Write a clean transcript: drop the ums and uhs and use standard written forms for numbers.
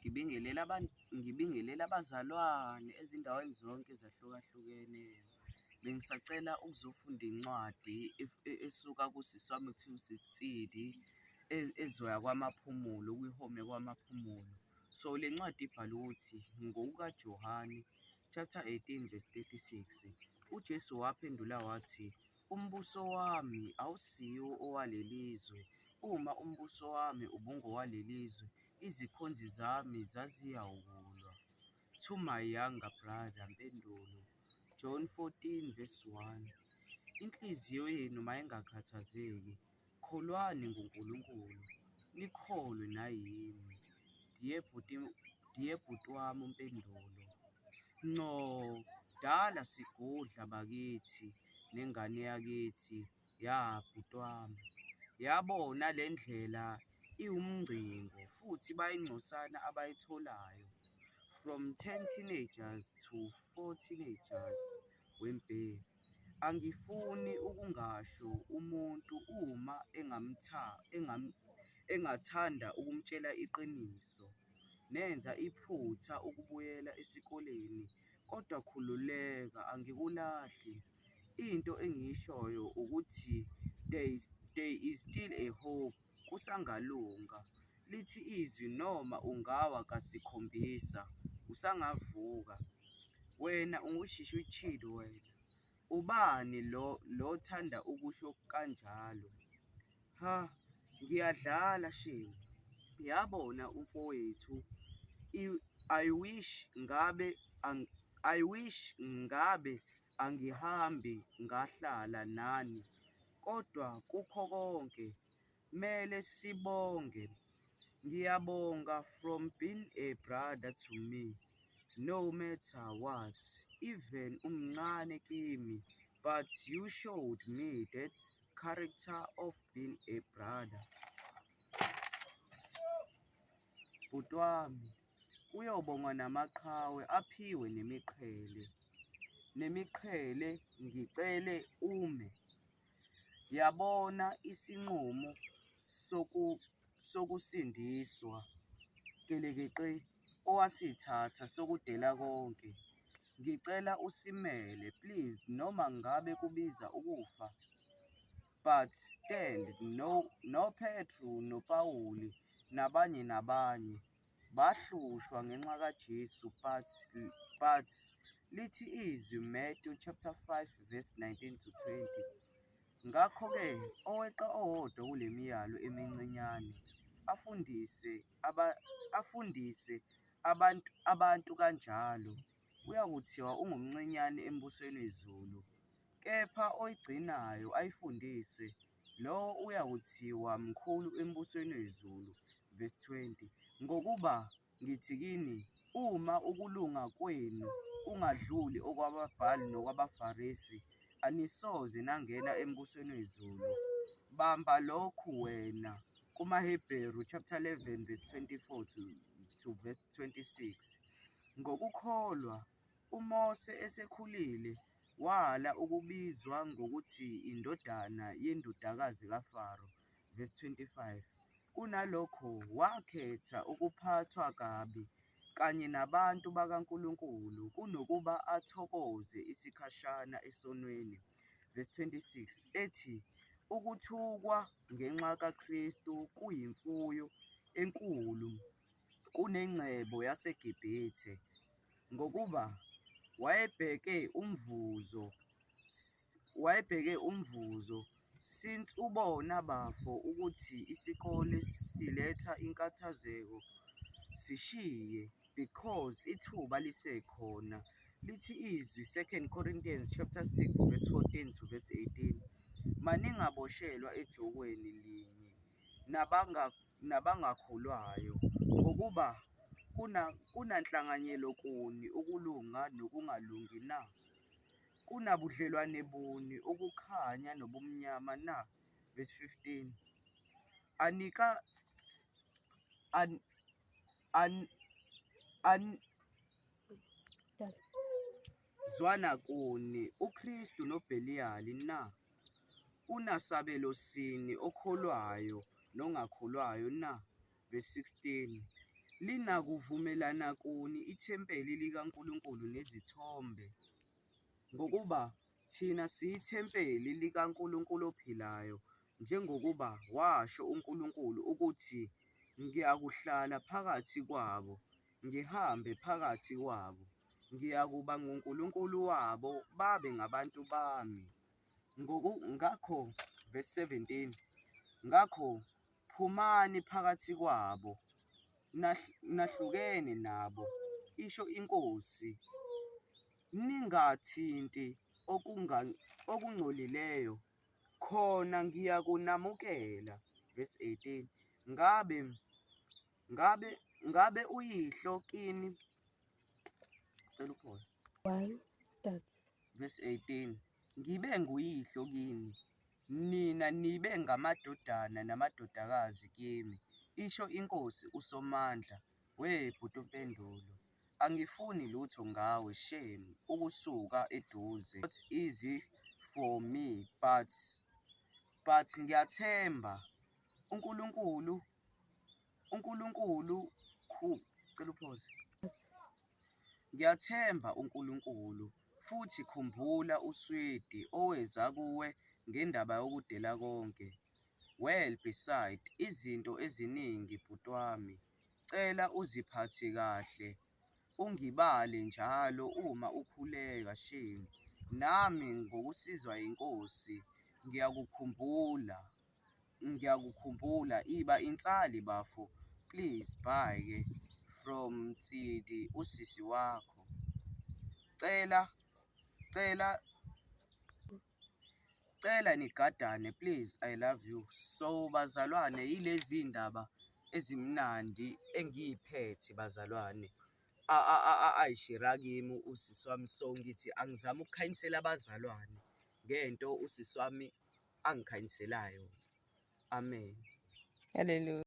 Ngibingelele ngibingelele abazalwane ezindaweni zonke ezahlukahlukene. Bengisacela ukuzofunda incwadi esuka kusisi wami ekuthiwa usisi Tsidi, ezoya KwaMaphumulo, kwi-home yakwaMaphumulo. So, le ncwadi ibhalwe ukuthi, ngokukaJohane, chapter 18 verse 36, uJesu waphendula wathi, umbuso wami awusiwo owalelizwe. Uma umbuso wami ubungowalelizwe, izikhonzi zami zaziyawukulwa. To my younger brother, Mpendulo, John 14 verse 1, inhliziyo yenu mayingakhathazeki, kholwani nguNkulunkulu, nikholwe nayimi. Dear bhuti, dear bhuti wami uMpendulo, Nco, dala sigudla bakithi nengane yakithi, ya bhuti wami. Yabona le ndlela iwumngcingo futhi bayingcosana abayitholayo. From 10 teenagers to 4 teenagers, wembhe. Angifuni ukungasho umuntu uma engathanda ukumtshela iqiniso. Nenza iphutha ukubuyela esikoleni, kodwa khululeka angikulahli. Into engiyishoyo ukuthi there is still a hope, kusangalunga. Lithi izwi noma ungawa kasikhombisa, usangavuka. Wena ungushishwitshili wena. Ubani lo lo thanda ukusho kanjalo? Ha, ngiyadlala shame. Yabona umfowethu, I wish ngabe I wish ngabe angihambi ngahlala nani, kodwa kukho konke mele sibonge. Ngiyabonga from being a brother to me, no matter what, even umncane kimi, but you showed me that character of being a brother. Bhuti wami, kuyobongwa namaqhawe aphiwe nemiqhele, nemiqhele ngicele ume. Yabona isinqumo sokusindiswa gelekeqe owasithatha sokudela konke. Ngicela usimele please noma ngabe kubiza ukufa, but stand no noPetru noPawuli nabanye nabanye bahlushwa ngenxa kaJesu but lithi izwi Matthew chapter 5 verse 19 to 20. Ngakho-ke oweqa owodwa kule miyalo emincinyane afundise afundise abantu abantu kanjalo, uyakuthiwa ungumncinyane embusweni wezulu. Kepha oyigcinayo ayifundise, lowo uyakuthiwa mkhulu embusweni wezulu. Verse 20. Ngokuba ngithi kini, uma ukulunga kwenu kungadluli okwababhali nokwabaFarisi, anisoze nangena embusweni wezulu. Bamba lokhu wena kumaHebheru chapter 11 verse 24 to verse 26. Ngokukholwa uMose esekhulile wala ukubizwa ngokuthi indodana yendodakazi kaFaro, verse 25. Kunalokho wakhetha ukuphathwa kabi kanye nabantu bakaNkulunkulu kunokuba athokoze isikhashana esonweni, verse 26, ethi ukuthukwa ngenxa kaKristu kuyimfuyo enkulu kunengcebo yaseGibhithe, ngokuba wayebheke umvuzo, wayebheke umvuzo. Since ubona bafo ukuthi isikole siletha inkathazeko, sishiye because ithuba lisekhona. Lithi izwi 2 Corinthians chapter 6 verse 14 to verse 18. Maningaboshelwa ejokweni linye nabangakholwayo, ngokuba kunanhlanganyelo kuni ukulunga nokungalungi na? Kunabudlelwane buni ukukhanya nobumnyama na? Verse 15. Anika an an an zwana kuni uKristu noBeliyali na? Unasabelo sini okholwayo nongakholwayo na? Verse 16. Linakuvumelana kuni ithempeli likaNkulunkulu nezithombe? Ngokuba thina siyithempeli likaNkulunkulu ophilayo, njengokuba washo uNkulunkulu ukuthi, Ngiyakuhlala phakathi kwabo, ngihambe phakathi kwabo, ngiyakuba nguNkulunkulu wabo, babe ngabantu bami. Ngakho, verse 17, ngakho phumani phakathi kwabo, nahlukene nabo, isho iNkosi, ningathinti okungcolileyo, khona ngiyakunamukela. Verse 18, ngabe uyihlo kini, cela upause. 1 start. Verse 18, ngibe nguyihlo kini, nina nibe ngamadodana namadodakazi kimi, isho iNkosi uSomandla. We bhuti Mpendulo, angifuni lutho ngawe shame ukusuka eduze. Not easy for me but ngiyathemba uNkulunkulu cela upause. Ngiyathemba uNkulunkulu futhi khumbula uswidi oweza kuwe ngendaba yokudela konke. Well beside izinto eziningi bhuti wami, cela uziphathe kahle, ungibale njalo uma ukhuleka shame. Nami ngokusizwa yiNkosi ngiyakukhumbula, ngiyakukhumbula. Iba insali bafo, please bye-ke from Tsidi usisi wakho. Cela cela cela nigadane please, I love you. So bazalwane, yilezi ndaba ezimnandi engiyiphethe bazalwane, ayishera kimi usisi wami. So ngithi angizame ukukhanyisela abazalwane ngento usisi wami angikhanyiselayo. Amen. Hallelujah.